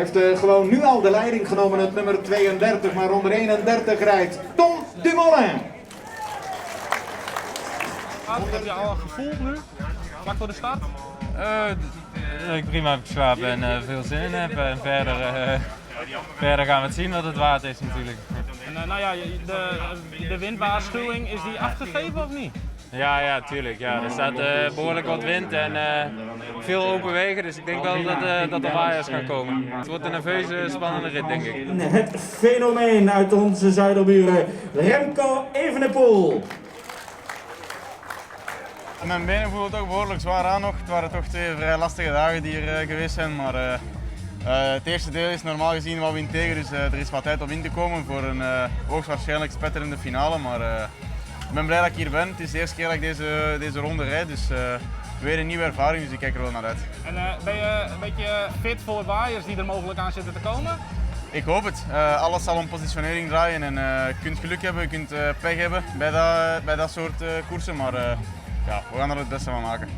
Heeft gewoon nu al de leiding genomen, het nummer 32, maar onder 31 rijdt Tom Dumoulin. Heb je al een gevoel nu? Vlak voor de start? Dat ik prima heb geslapen en veel zin in heb. En verder gaan we het zien wat het waard is natuurlijk. En nou ja, de windwaarschuwing, is die afgegeven of niet? Ja, tuurlijk. Ja, er staat behoorlijk wat wind en veel open wegen, dus ik denk wel dat er waaiers gaan komen. Het wordt een nerveuze, spannende rit, denk ik. Het fenomeen uit onze zuiderburen, Remco Evenepoel. Mijn benen voelen toch behoorlijk zwaar aan nog. Het waren toch twee vrij lastige dagen die er geweest zijn. Maar het eerste deel is normaal gezien wat wind tegen, dus er is wat tijd om in te komen voor een hoogstwaarschijnlijk spetterende finale. Maar ik ben blij dat ik hier ben. Het is de eerste keer dat ik deze ronde rijd, dus weer een nieuwe ervaring, dus ik kijk er wel naar uit. En ben je een beetje fit voor waaiers die er mogelijk aan zitten te komen? Ik hoop het. Alles zal om positionering draaien en je kunt geluk hebben, je kunt pech hebben bij dat soort koersen, maar ja, we gaan er het beste van maken.